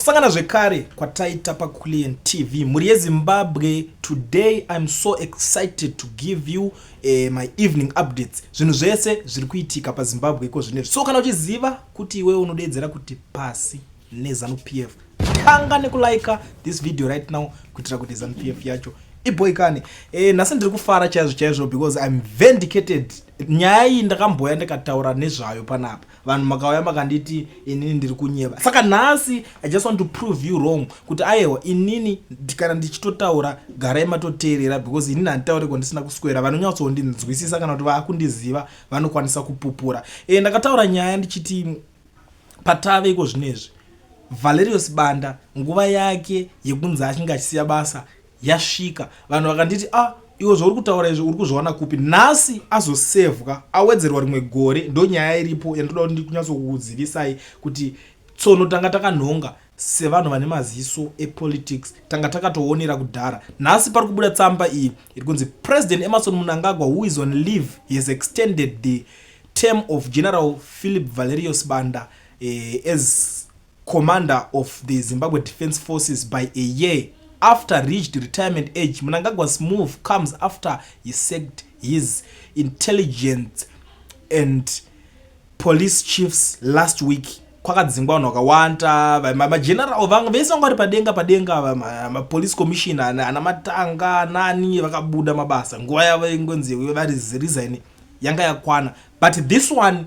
Kusangana zvekare kwataita paCulian TV. Mhuri yeZimbabwe, today I'm so excited to give you my evening updates. Zvinhu zvese zviri kuitika paZimbabwe iko zvinezvi. So kana uchiziva kuti iwewe unodeedzera kuti pasi neZanu PF, tanga nekulike this video right now kuitira kuti Zanu PF yacho iboikane. Nhasi ndiri kufara chaizvo chaizvo because I'm vindicated. Nyaya iyi ndakamboya ndikataura nezvayo panapa. Vanhu makauya makanditi inini ndiri kunyeba. Saka nhasi I just want to prove you wrong kuti aiwa, inini kana ndichitotaura garai matoteerera, because inini handitauri kwandisina kuswera. Vanonyatsondinzwisisa kana kuti vaakundiziva vanokwanisa kupupura. Ndakataura nyaya ndichiti patave iko zvinezvi, Valerio Sibanda nguva yake yekunzi achinge achisiya basa yasvika. Vanhu vakanditi, "Ah, iwe zvauri kutaura izvi uri kuzviwana kupi?" Nhasi azosevhwa, awedzerwa rimwe gore. Ndo nyaya iripo yandoda kuti ndikunyatsokuzivisa kuti tsono tanga takanhonga sevanhu vane maziso epolitics, tanga takatoonera kudhara. Nhasi pari kubuda tsamba iyi iri kunzi President Emmerson Mnangagwa, who is on leave, he has extended the term of General Philip Valerio Sibanda as commander of the Zimbabwe Defense Forces by a year after reached retirement age. Mnangagwa's move comes after he sacked his intelligence and police chiefs last week. Kwakadzingwa vanhu vakawanda, mageneral vamwe vese vanga vari padenga padenga, mapolice commissioner ana Matanga nani, vakabuda mabasa. Nguva yavo ingonzi vari resign yanga yakwana. But this one,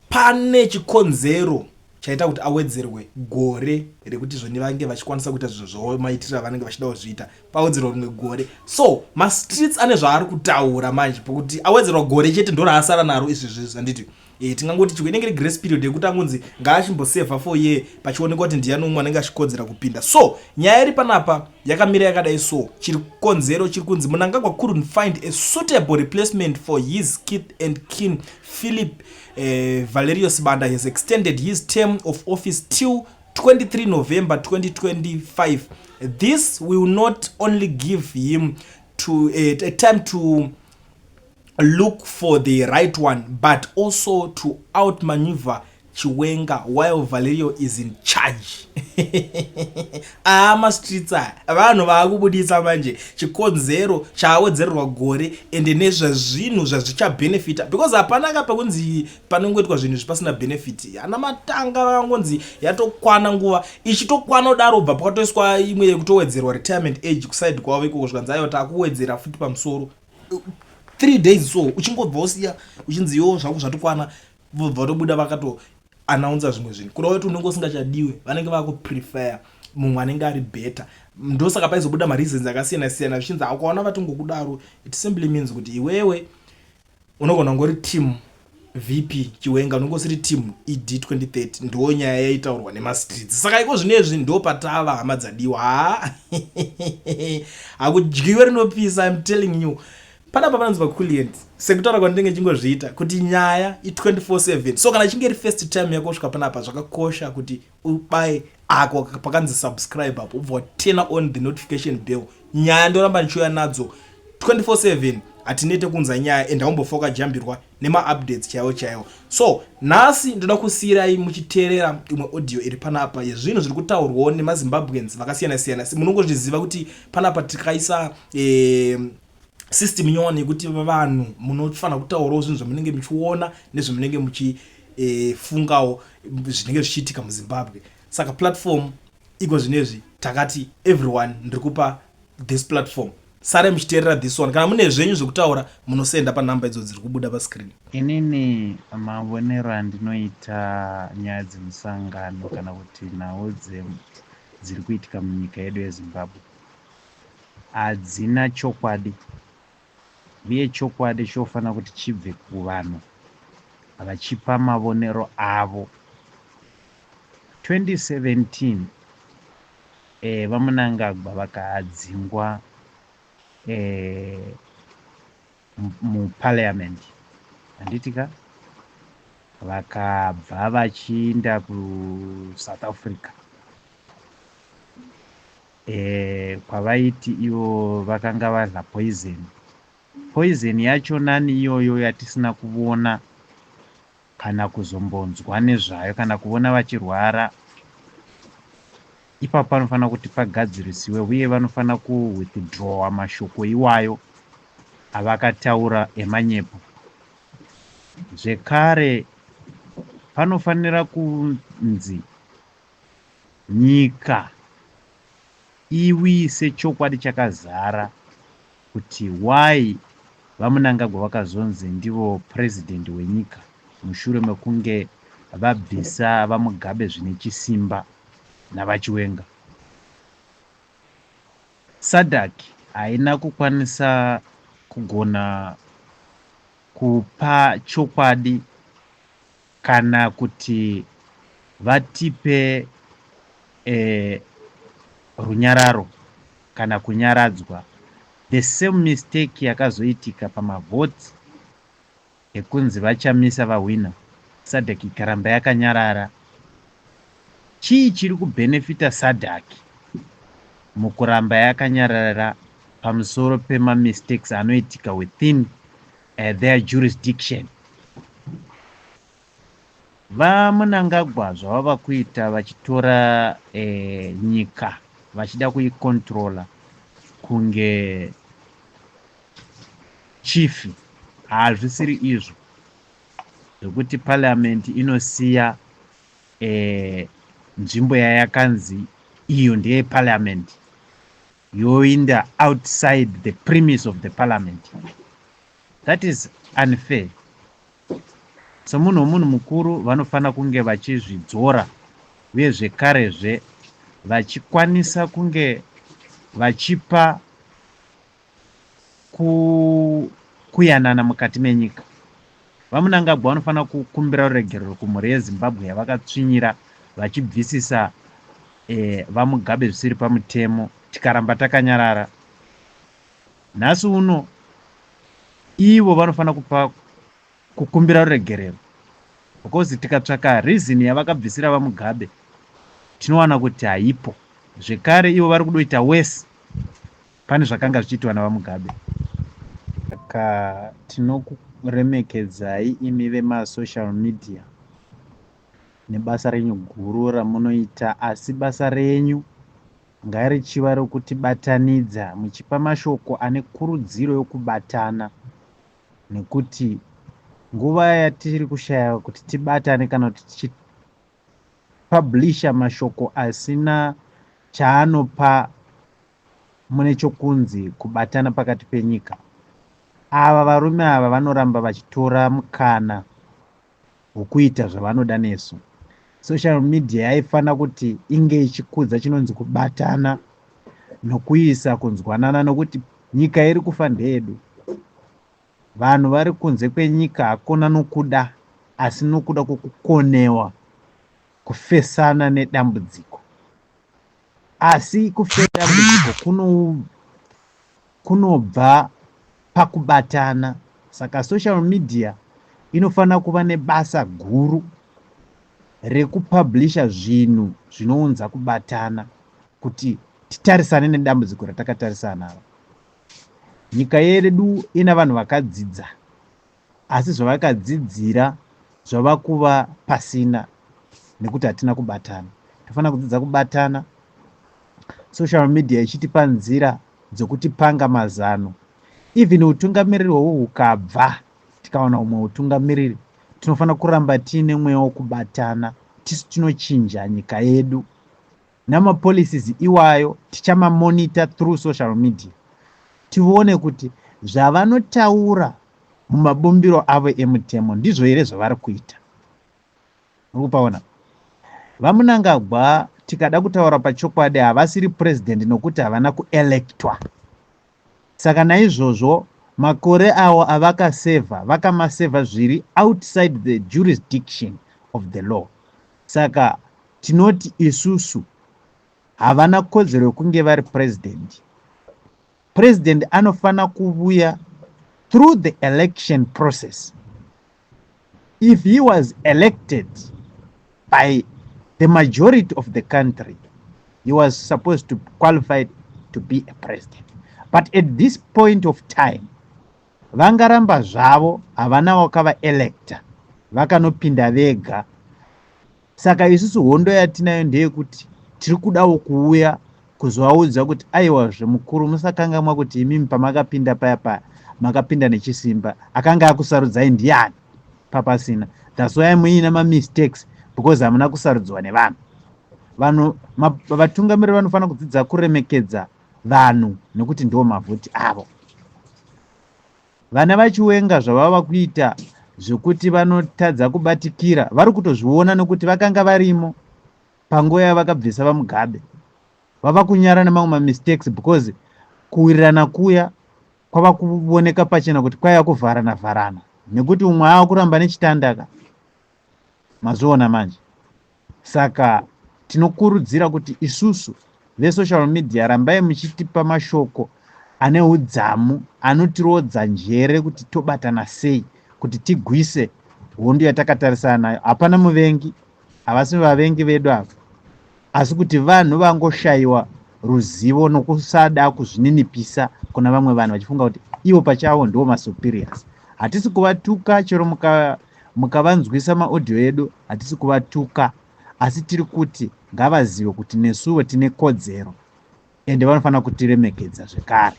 pane chikonzero chaita kuti awedzerwe gore rekuti zvoni vange vachikwanisa kuita zvinhu zvavo maitiro avanenge vachida kuzviita. Pawedzerwa rimwe gore, so mastreets ane zvaari kutaura manje pokuti awedzerwa gore chete ndo raasara naro izvezvi, handiti? Tingangoti chiko inenge iri grace period yekuti angonzi ngaachimbosevha for year, pachionekwa kuti ndiani umwe anenge achikodzera kupinda. So nyaya iri panapa yakamira yakadai. So chiri konzero chiri kunzi Mnangagwa couldn't find a suitable replacement for his kith and kin. Philip Valerio Sibanda has extended his term of office till 23 November 2025. This will not only give him to a time to look for the right one, but also to outmaneuver Chiwenga while Valerio is in charge. Aa, mastreets aya, vanhu vaakubudisa manje chikonzero chaawedzererwa gore ende nezvezvinhu zvazvichabhenefita, because hapana ka pekunzi panongoitwa zvinhu zvipasina benefit. Ana Matanga vakangonzi yatokwana nguva ichitokwana kudaro, bva pakatoiswa imwe yekutowedzerwa retirement age kuside kwavo ikoko, zvikanzi aiwa, taakuwedzera futi pamusoro 3 days. So uchingobva usiya uchinzi iwo zvako zvatokwana, vobva vatobuda vakato announcer zvimwe zvinhu. Kureva kuti unenge usingachadiwe, vanenge vakuprefer mumwe anenge ari better. Ndosaka paizobuda mareasons akasiyana siyana zvichinzi ukaona vatongokudaro, it simply means kuti iwewe unogona kungori team VP Chiwenga, unenge usiri team ED 2030. Ndo nyaya yaitaurwa nemastreets. Saka iko zvinezvi ndo patava, hama dzadiwa. Ha, hakudyiwe rinopisa, I'm telling you. Panapa panonzi paculient, sekutaura kwandinenge chingozviita kuti nyaya i24/7. So kana ichinge iri first time yako kusvika panapa, zvakakosha kuti ubaye ako pakanzi subscribe apo, ubva waturn on the notification bell. Nyaya ndoramba ndichiuya nadzo 24/7, hatinete kunza nyaya, ende haumbofa wakajambirwa nemaupdates chaiwo chaiwo. So nhasi ndoda kusiyirai muchiteerera imwe audio iri panapa yezvinhu zviri kutaurwawo nemaZimbabweans vakasiyana siyana. Munongozviziva kuti panapa tikaisa system nyowani yekuti vanhu munofanira kutaurawo zvinhu zvamunenge muchiona nezvamunenge muchifungawo zvinenge zvichiitika muZimbabwe. Saka platform iko zvinezvi takati everyone, ndiri kupa this platform, sare muchiteerera this one. Kana mune zvenyu zvekutaura, munosenda panhamba idzo dziri kubuda pascreen. Inini maonero andinoita nyaya dzemusangano kana kuti nhau dziri kuitika munyika yedu yeZimbabwe hadzina chokwadi, uye chokwadi chofanira kuti chibve kuvanhu vachipa mavonero avo. 2017 vaMnangagwa vakadzingwa muparliament, handiti ka? Vakabva vachiinda kuSouth Africa kwavaiti ivo vakanga vadla poison. Poison yacho nani iyoyo yatisina kuona kana kuzombonzwa nezvayo kana kuona vachirwara. Ipapo panofanira kuti pagadzirisiwe uye vanofanira kuwithdrawa mashoko iwayo avakataura emanyepo. Zvekare panofanira kunzi nyika iwise chokwadi chakazara kuti why VaMnangagwa vakazonzi ndivo president wenyika mushure mekunge vabvisa VaMugabe zvine chisimba naVaChiwenga. SADC haina kukwanisa kugona kupa chokwadi kana kuti vatipe runyararo kana kunyaradzwa. The same mistake yakazoitika pamavotes ekunzi VaChamisa vahwina, SADC ikaramba yakanyarara. Chii chiri kubhenefita SADC mukuramba yakanyarara pamusoro pemamistakes anoitika within their jurisdiction? VaMnangagwa zvavava kuita vachitora nyika vachida kuicontrola kunge chief, hazvisiri izvo zvekuti parliament inosiya nzvimbo yayakanzi iyo ndeyeparliament yoinda outside the premise of the parliament. That is unfair. Semunhu womunhu mukuru, vanofanira kunge vachizvidzora uye zvekarezve vachikwanisa kunge vachipa kuyanana mukati menyika. VaMnangagwa vanofanira kukumbira ruregerero kumhuri yeZimbabwe yavakatsvinyira vachibvisisa VaMugabe zvisiri pamutemo, tikaramba takanyarara. Nhasi uno ivo vanofanira kupa kukumbira ruregerero, because tikatsvaka reason yavakabvisira VaMugabe tinowana kuti haipo. Zvekare ivo vari kudoita wese pane zvakanga zvichiitwa naVaMugabe. Saka tinokuremekedzai imi vemasocial media nebasa renyu guru ramunoita, asi basa renyu ngarichiva rokutibatanidza muchipa mashoko ane kurudziro yokubatana, nekuti nguva yatiri kushaya kuti tibatane kana kuti tichipublisha mashoko asina chaanopa mune chokunzi kubatana pakati penyika, ava varume ava vanoramba vachitora mukana wekuita zvavanoda nesu. Social media yaifanira kuti inge ichikudza chinonzi kubatana nokuisa kunzwanana, nokuti nyika iri kufa ndeyedu. Vanhu vari kunze kwenyika hakuna nokuda, asi nokuda kwokukonewa kufesana nedambudziko. Asi kufesa dambudziko kunobva pakubatana. Saka social media inofanira kuva nebasa guru rekupublisha zvinhu zvinounza kubatana kuti titarisane nedambudziko ratakatarisana naro. Nyika yedu ina vanhu vakadzidza, asi zvavakadzidzira zvava kuva pasina nekuti hatina kubatana. Tofanira kudzidza kubatana, social media ichitipa nzira dzokutipanga mazano. Even utungamiriri hwohu hukabva, tikawana humwe utungamiriri, tinofanira kuramba tiine mweya wokubatana. Tisu tinochinja nyika yedu namapolicies iwayo, tichamamonita through social media, tione kuti zvavanotaura mumabumbiro avo emutemo ndizvo here zvavari kuita. Uri kupaona, VaMnangagwa, tikada kutaura pachokwadi, havasiri president nokuti havana kuelectwa. Saka naizvozvo makore avo avakasevha vakamasevha zviri outside the jurisdiction of the law. Saka tinoti isusu havana kodzero yekunge vari president. President anofanira kuvuya through the election process. If he was elected by the majority of the country, he was supposed to qualify to be a president. But at this point of time vangaramba zvavo havana wakavaelecta, vakanopinda vega. Saka isusu hondo yatinayo ndeyekuti Tiri kudawo kuuya kuzovaudza kuti aiwazve mukuru musakangamwa kuti imimi pamakapinda paya paya makapinda nechisimba akanga akusarudzai ndiani papasina. That's why muina mamistakes because hamuna kusarudzwa nevanhu. Vanhu vatungamiriri vanofanira kudzidza kuremekedza vanhu nekuti ndiwo mavhoti avo. Vana vaChiwenga zvavava kuita zvekuti vanotadza kubatikira vari kutozviona nekuti vakanga varimo panguva yavakabvisa vaMugabe. Vava kunyara nemamwe mamistakes because kuwirirana kuya kwava kuoneka pachena kuti kwaiva kuvharana vharana nekuti umwe ava kuramba nechitanda ka. Mazviona manje. Saka tinokurudzira kuti isusu vesocial media rambai muchitipa mashoko ane udzamu anotirodza njere kuti tobatana sei kuti tigwise hondo yatakatarisana nayo. Hapana muvengi, havasi vavengi vedu ava, asi kuti vanhu vangoshayiwa ruzivo nokusada kuzvininipisa kuna vamwe vanhu vachifunga kuti ivo pachavo ndivo masuperiors. Hatisi kuvatuka chero mukavanzwisa maaudio edu, hatisi kuvatuka, asi tiri kuti ngavazive kuti nesuwo tine kodzero ende vanofanira kutiremekedza zvekare.